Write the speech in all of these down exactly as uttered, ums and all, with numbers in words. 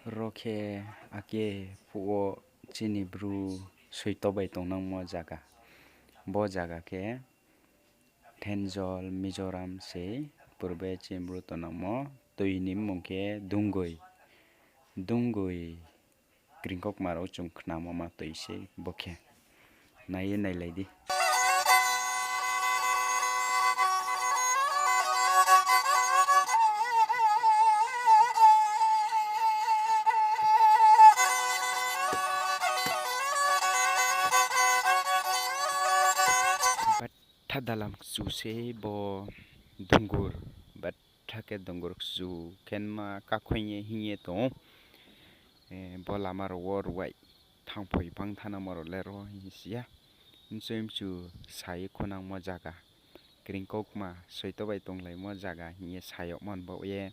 Ro khe ake phuh wo chini Bru soito bai tongnangmo zaga. Bo zaga khe Thenjol, Mizoram sei, purbe chini Bru tongnangmo. Toi ni mmung khe Dungoi. Dungoi. Kringkaukma rao chung khnamo ma toi sei bo khe. Nai ye nailai di. Betha dalam kchu sei bo Dungur. Betha khe Dungur kchu khe ma kakhoing ye hing ye tong ou. Bo lama rao wo ruai thangphoi bang thanangmo rao le ro hing si ya. Mchoi mchu sa ye khunangmo zaga. Kringkaukma soito bai tonglaimo zaga hing ye sa yagmo ni baoh ye.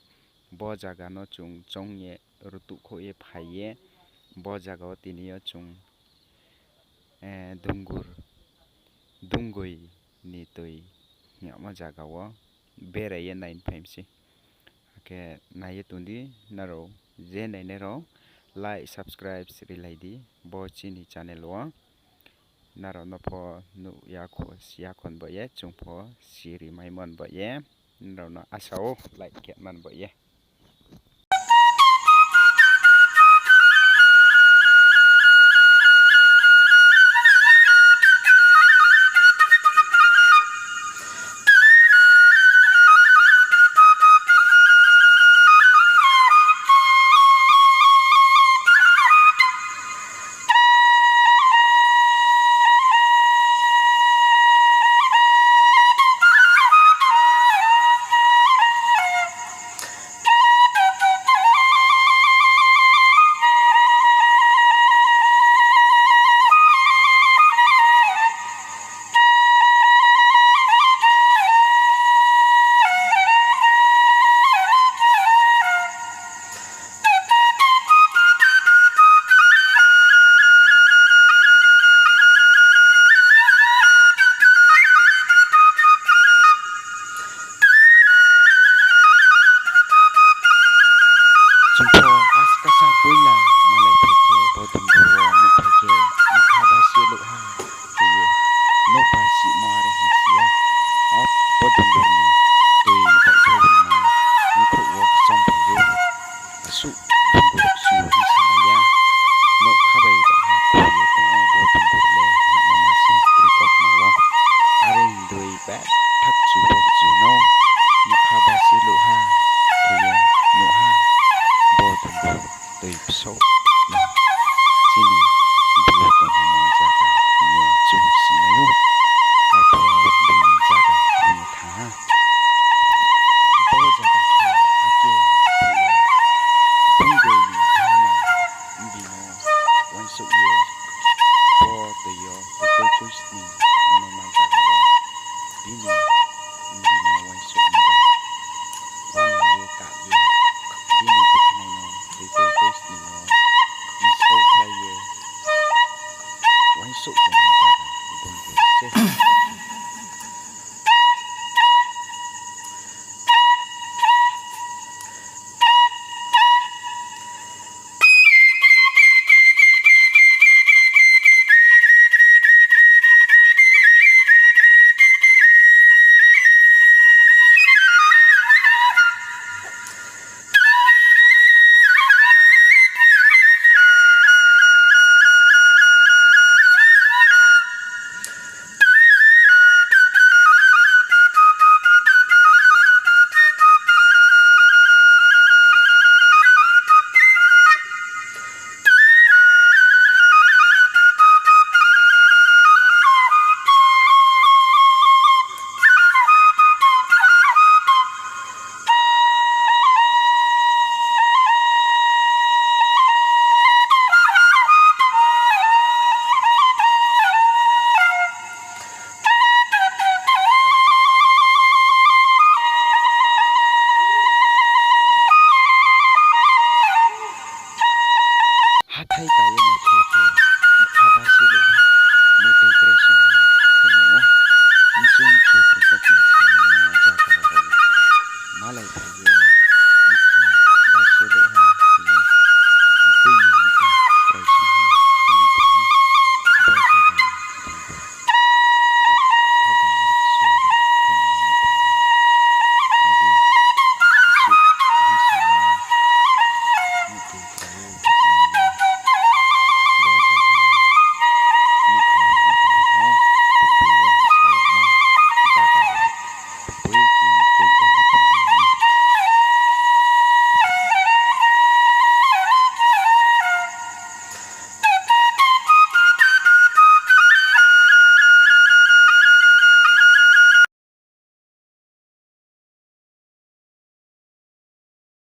Bo zaga no chung choung ye rutuhkhouh ye phai ye. Bo zaga wo tini yo chung Dungur, Dungoi ni toi hing yagmo zaga wo berai ye nai ni phai mi sei. Akhe nai ye tong di nrao, je nainai rao like, subscribe rilai di bo chini channel wo. Nrao no pho nuh ya kho, si ya kho ni baoh ye, chung pho siri maimo ni baoh ye, nrao no asa ou like khe man baoh ye. Chung pho askasa poila malaiphai khe bo Dungur wo nuhphai khe, bkha basi louh ha khe ye, nouhba sihmo are hing si ya. O bo Dungur ni toi baihkhouh rimo mkhrouh wo kchomphai ou. Asuh Dungur kchu hing samai ya. Nougkha bai baha khui ye tong ou bo Dungur le hingmo ma se Kringkaukma wo. Are hing dei betha kchu bo kchu no bkha basi louh ha khe ye nuh ha. Bo Dungur toi bsouh